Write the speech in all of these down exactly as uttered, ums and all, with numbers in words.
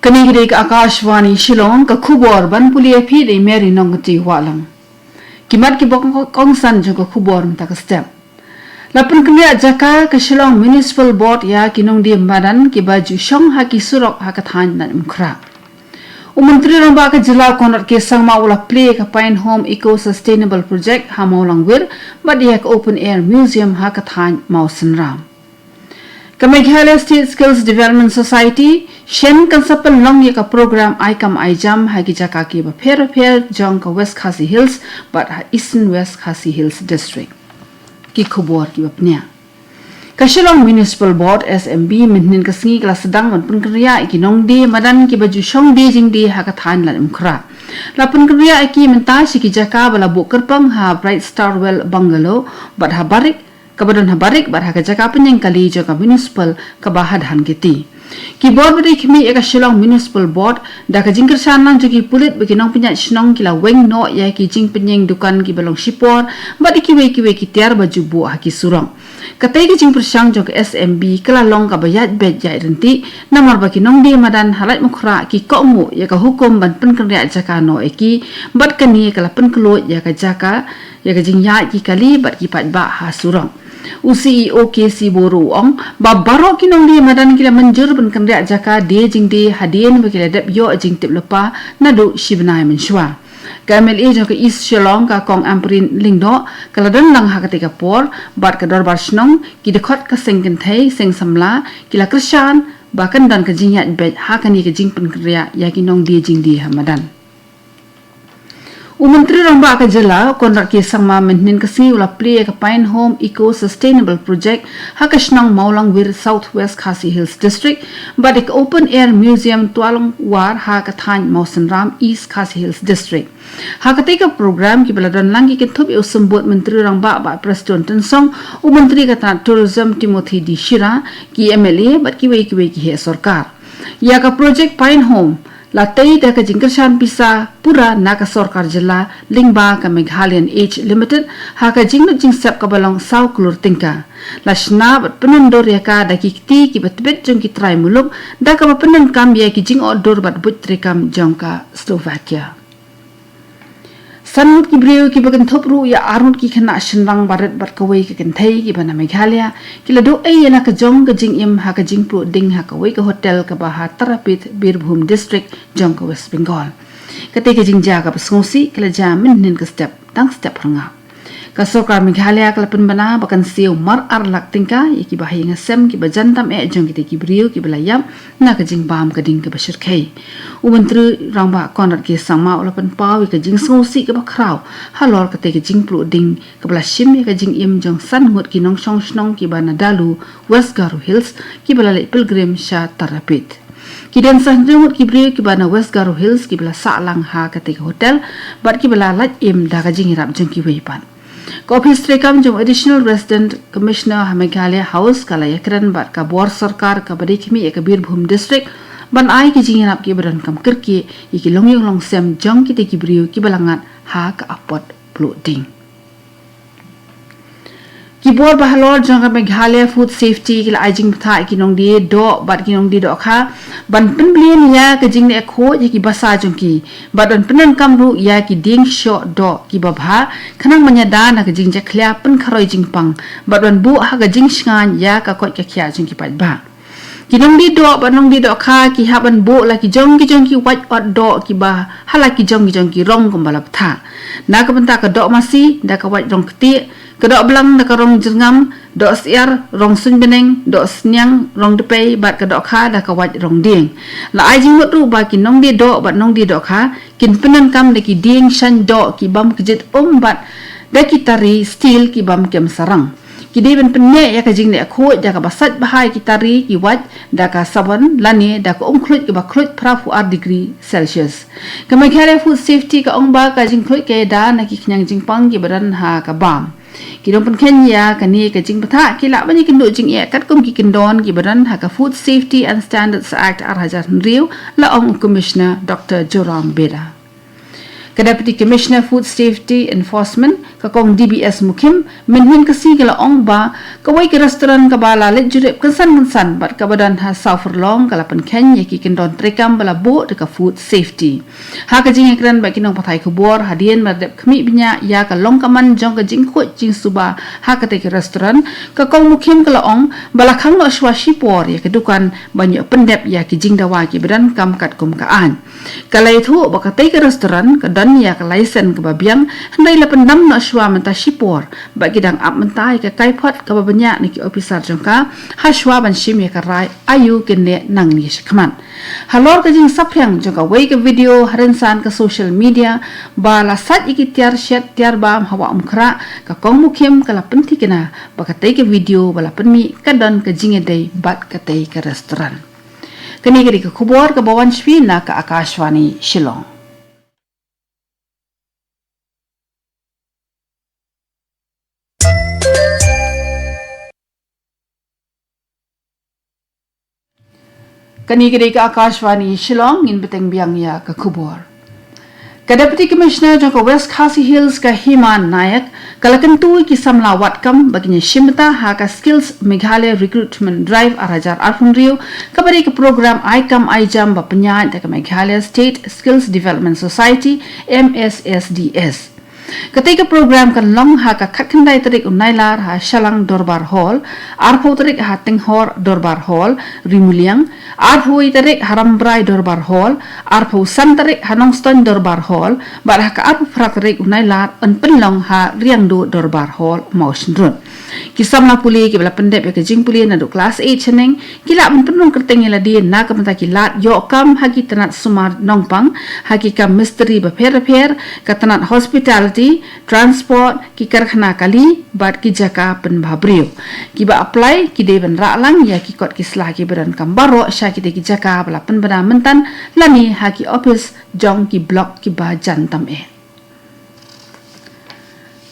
Kane ka dei ka Akashvani Shillong, ka khubor ban pule ïa phi da i Mary Nongkynrih Wahlang. Ki mat kiba kongsan jong ka khubor mynta ka step. La pynkynriah jaka ka Shillong Municipal Board ïa ki nongdie madan kiba ju shong ha ki surok ha ka thaiñ Laitumkhrah. U Myntri Rangbah ka jylla Conrad K Sangma u la plie ïa ka Pine Home Eco Sustainable Project ha Mawlangwir bad ïa ka Open Air Museum ha ka thaiñ Mawsynram. Ka Meghalaya State Skills Development Society, shen, kan sa pynlong ïa ka program ai kam ai jam ha ki jaka kiba pher bapher jong ka West Khasi Hills bad ha Eastern West Khasi Hills District. Ki khubor kiba pynïaid. Ka Shillong Municipal Board, S M B, mynhynnin ka sngi ka la sdang ban pynkynriah ïa ki nongdie madan kiba ju shong die jingdie ha ka thaiñ Laitumkhrah. La pynkynriah ïa ki mynta sha ki jaka ba la buh kyrpang ha Bright Star Well Bungalow bad ha Barik, kaba don ha Barik bad ha ka jaka pynïeng kali jong ka Municipal kaba ha Dhankheti. Ki bor ba dei khmih ïa ka Shillong Municipal Board da ka jingkyrshan lang jong ki pulit bad ki nongpynïaid shnong ki la weng noh ïa ki jingpynïeng dukan kiba long shipor bad ïa kiwei kiwei ki tiar ba ju buh ha ki surok. Katei ka jingpyrshang jong ka S M B ka la long kaba ïaid beit ïaid ryntih namar ba ki nongdie madan ha Laitumkhrah ki kohnguh ïa ka hukum ban pynkynriah jaka noh ïa ki bad kane ka la pynkhlaiñ ïa ka jaka ïa ka jingïaid ki kali bad ki paidbah ha surok. U C E O K C Boro u ong ba baroh ki nongdie madan ki la mynjur ban kynriah jaka die jingdie hadien ba ki la dep ïoh jingtip lypa naduh shi bnai mynshuwa. Ka M L A jong ka East Shillong, ka Kong Ampareen Lyngdoh, ka la don lang ha katei ka por bad ka dorbar shnong, ki dkhot ka seng kynthei seng samla ki la kyrshan ba kan don ka jingïaid beit ha kane ka jingpynkynriah ïa ki nongdie jingdie ha madan. U Myntri Rangbah ka jylla Conrad K Sangma mynhynnin ka sngi u la plie ïa ka Pine Home Eco Sustainable Project ha ka shnong Mawlangwir, South West Khasi Hills District bad ïa ka Open Air Museum Tualongwar ha ka thaiñ Mawsynram, East Khasi Hills District. Ha katei ka program kiba la don lang ki kynthup ïa u Symbud Myntri Rangbah Bah Prestone Tynsong, u Myntri ka tnad Tourism Timothy D Shira, ki M L A bad kiwei kiwei ki heh sorkar. Ïa ka project Pine Home la tei da ka jingkyrshan pisa pura na ka sorkar jylla lyngba ka Meghalayan Age Limited ha ka jinglut jingsep kaba long saw klur tyngka. La shna bad pynendur ïa ka da ki kti kiba tbit jong ki trai muluk da kaba pyndonkam ïa ki jingohdur bad buit treikam jong ka Slovakia. San ngut ki briew kiba kynthup ruh ïa ar ngut ki khynnah shynrang barit bad kawei ka kynthei kiba na Meghalaya ki la duh ei ïa la ka jong ka jingim ha ka jingpluh ding ha kawei ka hotel kaba ha Tarapith, Birbhum District jong ka West Bengal. Katei ka jingjia kaba sngewsih ka la jia mynhynnin ka step dang step rngap. Ka sorkar Meghalaya ka la pynbna ba kan siew mar ar lak tyngka ïa kiba ha ïing ha sem kiba jan tam eh jong kitei ki briew kiba la ïap na ka jingbam ka ding kaba shyrkhei. U Myntri Rangbah Conrad K Sangma u la pynpaw ïa ka jingsngewsih kaba khraw halor katei ka jingpluh ding kaba la shim ïa ka jingim jong san ngut ki nongshong shnong kiba na Dalu, West Garo Hills, kiba la leit pilgrim sha Tarapith. Ki don san hynriew ngut ki briew kiba na West Garo Hills kiba la sah lang ha katei ka hotel bad kiba la lait im da ka jingïarap jong kiwei pat. Ka ophis treikam jong Additional Resident Commissioner ha Meghalaya House ka la ïakren bad ka bor sorkar kaba dei khmih ïa ka Birbhum District ban ai ki jingïarap kiba donkam kyrkieh ïa ki longïing longsem jong kitei ki briew kiba la ngat ha ka apot pluh ding. Ki bor bahalor jong ka Meghalaya Food Safety ki la ai jingbthah ïa ki nongdie doh bad ki nongdie dohkha ban pynbeit ïa ka jingleh khuid ïa ki basa jong ki bad ban pyndonkam ruh ïa ki dieng shoh doh kiba bha khnang ban ïada na ka jingjakhlia pynkharoi jingpang bad ban buh ha ka jingshngaiñ ïa ka koit ka khiah jong ki paidbah. Ki nongdie doh bad nongdie dohkha ki hap ban buh la ki jong ki jong ki wait ot doh kiba ha la ki jong ki jong ki rong kumba la bthah. Na ka bynta ka doh masi da ka wait rong ktieh, ka doh blang da ka rong jyrngam, doh syiar rong suiñ bneng, doh sniang rong dpei bad ka dohkha da ka wait rong dieng. La ai jingmut ruh ba ki nongdie doh bad nongdie dohkha kin pyndonkam da ki dieng shaiñ doh ki bym kjit um bad da ki tari steel ki bym kem sarang. Ki dei ban pynïaid ïa ka jingleh khuid da kaba sait bha ïa ki tari ki wait da ka sabon lane da ka um khluit kaba khluit phra phew ar degree Celsius. Ka Meghalaya Food Safety ka ong ba ka jingkhluit ka ïada na ki khñiang jingpang kiba don ha ka bam. Ki nongpynkheiñ ïa kane ka jingbthah ki lah ban ïakynduh jingeh katkum ki kyndon kiba don ha ka Food Safety and Standards Act ar hajar hynriew, la ong u Commissioner Doctor Joram Beda. Ka Deputy Commissioner Food Safety Enforcement, ka Kong D B S Mukhim, mynhynnin ka sngi ka la ong ba kawei ka restaurant kaba la leit jurip kynsan kynsan bad kaba don ha saw furlong ka la pynkheiñ ïa ki kyndon treikam ba la buh da ka food safety. Ha ka jingïakren bad ki nongpathai khubor hadien ba la dep khmih bniah ïa ka long ka man jong ka jingkhuid jingsuba ha katei ka restaurant, ka Kong Mukhim ka la ong ba la khang noh shuwa shipor ïa ka dukan ban ïoh pyndep ïa ki jingdawa kiba donkam katkum ka aiñ. Ka la ïathuh ba katei ka restaurant ka don ïa ka license kaba biang, hynrei la pyndam noh shuwa mynta shipor bad ki dang ap mynta ïa ka kaiphod kaba bniah na ki ophisar jong ka ha shuwa ban shim ïa ka rai aïu kin leh nangne shakhmat. Halor ka jingsaphriang jong kawei ka video ha rynsan ka social media ba la sait ïa ki tiar shet tiar bam ha Wah Umkhrah, ka Kong Mukhim ka la pynthikna ba katei ka video ba la pynmih ka don ka jingïadei bad katei ka restaurant. Kane ka dei ka khubor kaba wan sha phi na ka Akashvani Shillong. Kane ka dei ka Akashvani Shillong, ngin bteng biang ïa ka khubor. Ka Deputy Commissioner jong ka West Khasi Hills, ka Hima Nayak, ka la kyntu ïa ki samla wad kam ba kin ïashim bynta ha ka Skills Meghalaya Recruitment Drive ar hajar arphew hynriew, kaba dei ka program ai kam ai jam ba pynïaid da ka Meghalaya State Skills Development Society, M S S D S. Katei ka program kan long ha ka khatkhyndai tarik u Nailar ha Shalang Dorbar Hall, arphew tarik ha Tenghor Dorbar Hall, Rimuliang, arphew wei tarik ha Rambrai Dorbar Hall, arphew san tarik ha Nongstoiñ Dorbar Hall, bad ha ka arphew phra tarik u Nailar yn pynlong ha Riangdo Dorbar Hall, Mawshynrut. Ki samla pule kiba la pyndep ïa ka jingpule naduh klas eight shaneng, ki lah ban pynrung kyrteng ïa lade na ka bynta ki lad ïoh kam ha ki tnat sumar nongpang, ha ki kam mistri bapher bapher, ka tnat hospitality, transport, ki karkhana kali, bad ki jaka pynbha briew. Kiba apply ki dei ban rah lang ïa ki kot ki sla kiba donkam baroh sha kitei ki jaka ba la pynbna mynta lane ha ki ophis jong ki block kiba jan tam eh.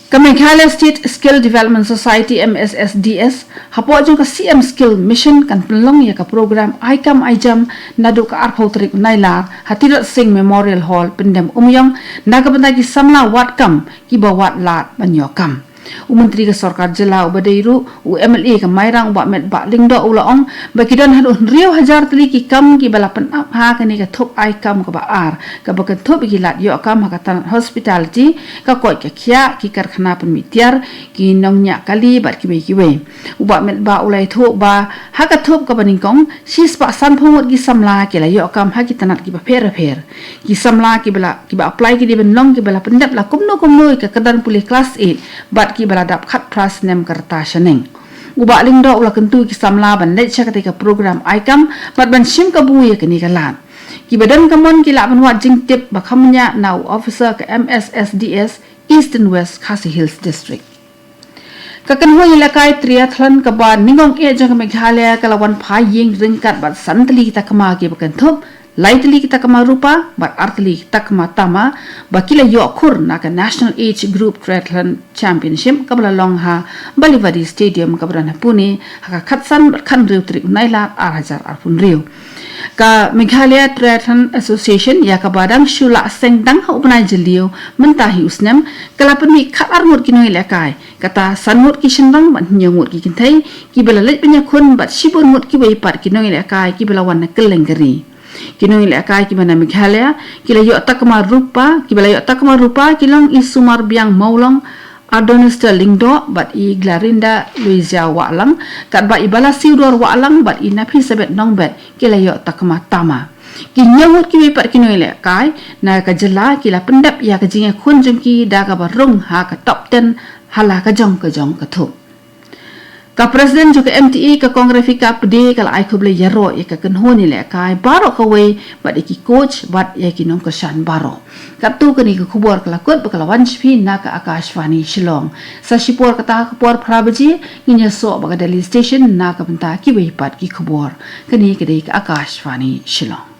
Ka Meghalaya State Skill Development Society, M S S D S, hapoh jong ka C M Skill Mission kan pynlong ïa ka program ai kam ai jam naduh ka arphew tarik Nailar ha Tirot Sing Memorial Hall, Pyndem Umiong, na ka bynta ki samla wad kam kiba wad lad ban ïoh kam. U Myntri ka Sorkar Jylla uba dei ruh u M L A ka Mairang, u Bah Metbah Lyngdoh, u la ong ba ki don haduh hynriew hajar tylli ki kam kiba la pynap ha kane ka thup ai kam kaba ar, kaba kynthup ïa ki lad ïoh kam ha ka tnat hospitality, ka koit ka khiah, ki karkhana pynmih tiar, ki nongñiah kali bad kiwei kiwei. U Bah Metbah u la ïathuh ba ha ka thup kaba nyngkong, shispah sanphew ngut ki samla ki la ïoh kam ha ki tnat kiba pher bapher. Ki samla kiba la, kiba apply ki dei ban long kiba la pyndep la kumno kumno ïa ka kyrdan pule klas eight bad kiba la dap khatphra snem ka rta shaneng. U Bah Lyngdoh u la kyntu ïa ki samla ban leit sha katei ka program ai kam bad ban shim kabu ïa kane ka lad. Kiba don ka mon ki lah ban wad jingtip ba kham bniah na u officer ka M S S D S Eastern West Khasi Hills District. Ka kynhun ïalehkai triathlon kaba nyngkong eh jong ka Meghalaya ka la wan phai ïing ryngkat bad san tylli ki takma kiba kynthup, lai tylli ki takma rupa bad ar tylli ki takma tama, ba ki la ïoh khur na ka National Age Group Triathlon Championship kaba la long ha Balewadi Stadium kaba don ha Pune ha ka khatsan bad khathynriew tarik u Nailar ar hajar arphew hynriew. Ka Meghalaya Triathlon Association, ïa kaba dang shu lah seng dang ha u bnai Jylliew mynta hi u snem, ka la pynmih khatar ngut ki nongïalehkai, kata san ngut ki shynrang bad hynñiew ngut ki kynthei kiba la leit ban ïakhun bad shibun ngut kiwei pat ki nongïalehkai kiba la wan na kylleng ka ri. Ki nongïalehkai kiba na Meghalaya ki la ïoh takma rupa, kiba la ïoh takma rupa ki long i Sumarbiang Mawlong, Ardonister Lyngdoh bad i Glarinda Louisa Wahlang, katba i Balasiewdor Wahlang bad i Naphisabeth Nongbet ki la ïoh takma tama. Ki hynñiew ngut kiwei pat ki nongïalehkai na ka jylla ki la pyndep ïa ka jingïakhun jong ki da kaba rung ha ka top ten ha la ka jong ka jong ka thup. Ka President jong ka M T A, ka Kong Refika Pde, ka la ai khublei ïaroh ïa ka kynhun ïalehkai baroh kawei bad ïa ki coach bad ïa ki nongkyrshan baroh. Katto kane ka khubor ka la kut bad ka la wan sha phi na ka Akashvani Shillong. Sa shipor kata ha ka por phra baje ngin ïasoh bad ka Delhi Station na ka bynta kiwei pat ki khubor. Kane ka dei ka Akashvani Shillong.